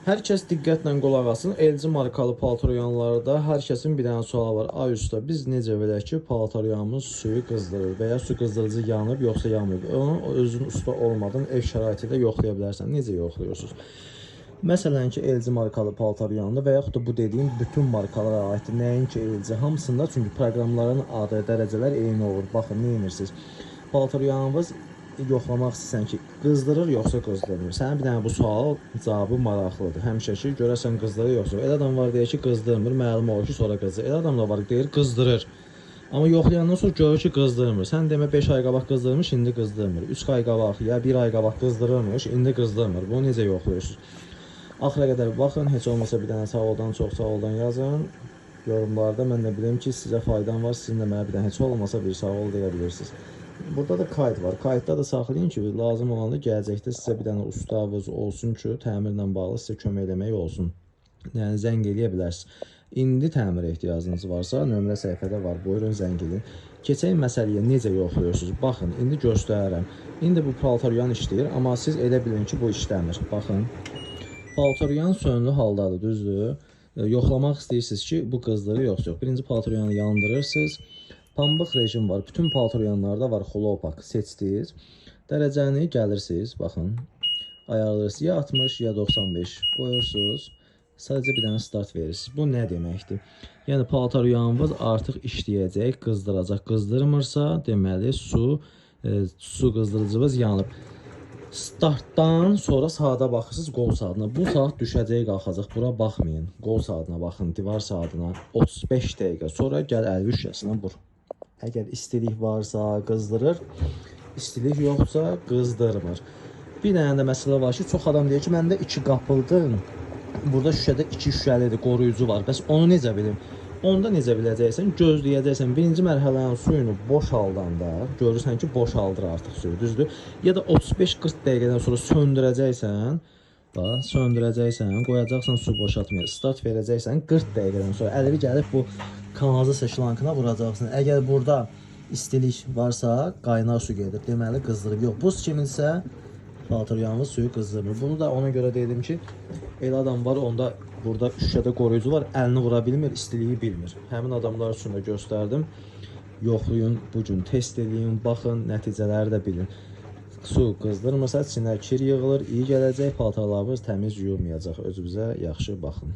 Hər kəs diqqətlə qulaq asın. LG markalı paltaryanlarda hər kəsin bir dənə sualı var. Ay usta, biz necə bilək ki, paltaryanımız suyu qızdırır və ya su qızdırıcı yanıb yoxsa yanmayıb? Onu özün usta olmadan ev şəraitində yoxlaya bilərsən. Necə yoxlayırsınız? Məsələn ki, LG markalı paltaryanında və yaxud da bu dediyim bütün markalara aiddir. Nəinki LG, hamısında, çünki proqramların adı, dərəcələr eyni olur. Baxın, nə edirsiniz? Paltaryanınız yoxlamaq istəyirsən ki, qızdırır yoxsa qızdırmır. Sənin bir dənə bu sual cavabı maraqlıdır. Həmişəki görəsən qızdırır yoxsa. Elə adam var deyir ki, qızdırmır, məlum olur ki, sonra qızdırır. Elə adam da var deyir qızdırır. Amma yoxlayandan sonra görür ki, qızdırmır. Sən demə 5 ay qabaq qızdırmış, indi qızdırmır. 3 ay qabaq ya 1 ay qabaq qızdırırmış, indi qızdırmır. Bunu necə yoxlayırsınız? Axıra qədər baxın, heç olmasa bir dənə sağ oldan, çox sağ oldan yazın. Yorumlarda mən də bilim ki, sizə faydam var, sizin də mənə bir dənə heç olmasa bir sağ ol deyə bilirsiniz. Burada da kayıt var. Kayıtda da saxlayın ki, lazım olanda gələcəkdə sizə bir dənə ustavız olsun ki, təmirlə bağlı sizə kömək eləmək olsun. Yəni zəng eləyə bilərsiniz. İndi təmirə ehtiyacınız varsa, nömrə səhifədə var. Buyurun zəng eləyin. Keçək məsələyə, necə yoxlayırsınız? Baxın, indi göstərirəm. İndi bu paltaryan işləyir, amma siz elə bilin ki, bu işləmir. Baxın. Paltaryan sönülü haldadır, düzdür? Yoxlamaq istəyirsiniz ki, bu qızdırır yoxsa yox. Birinci paltaryanı yandırırsınız. Pambıq rejim var. Bütün paltaryanlarda var xolopak. Seçdiniz. Dərəcəni gəlirsiniz, baxın. Ayarlayırsınız. Ya 60, ya 95 qoyursunuz. Sadəcə bir dənə start verirsiniz. Bu nə deməkdir? Yəni paltaryanınız artıq işləyəcək, qızdıracaq. Qızdırmırsa, deməli su qızdırıcınız yanıb. Startdan sonra saata baxırsınız, qol saatına. Bu saat düşəcək, qalxacaq. Bura baxmayın. Qol saatına baxın, divar saatına. 35 dəqiqə sonra gəl əlvi şüşəsinə vur. Əgər istilik varsa qızdırır, istilik yoxsa qızdırmır. Bir dənə də məsələ var ki, çox adam deyir ki, məndə 2 qapıldır. Burada şüşədə 2 şüşəlidir, qoruyucu var. Bəs onu necə bilim? Onda necə biləcəksən? Gözləyəcəksən. Birinci mərhələnin suyunu boşaldanda, görürsən ki, boşaldır artıq suyu, düzdür? Ya da 35-40 dəqiqədən sonra söndürəcəksən. Bax, söndürəcəksən, qoyacaqsan su boşaltmaya, start verəcəksən 40 dəqiqədən sonra əlini gəlib bu kanalizasiya şlankına vuracaqsın. Əgər burada istilik varsa, qaynar su gedir. Deməli qızdırıb. Yox, buz kiminsə paltaryanlı suyu qızdırmır. Bunu da ona görə dedim ki, elə adam var, onda burada şüşədə qoruyucu var, əlini vura bilmir, istiliyi bilmir. Həmin adamlar üçün də göstərdim. Yoxlayın, bu gün test eləyin, baxın, nəticələri də bilin. Su qızdırmırsa içinə kir yığılır, iyi gələcək, paltarlarınız təmiz yuyulmayacaq. Özünüzə yaxşı baxın.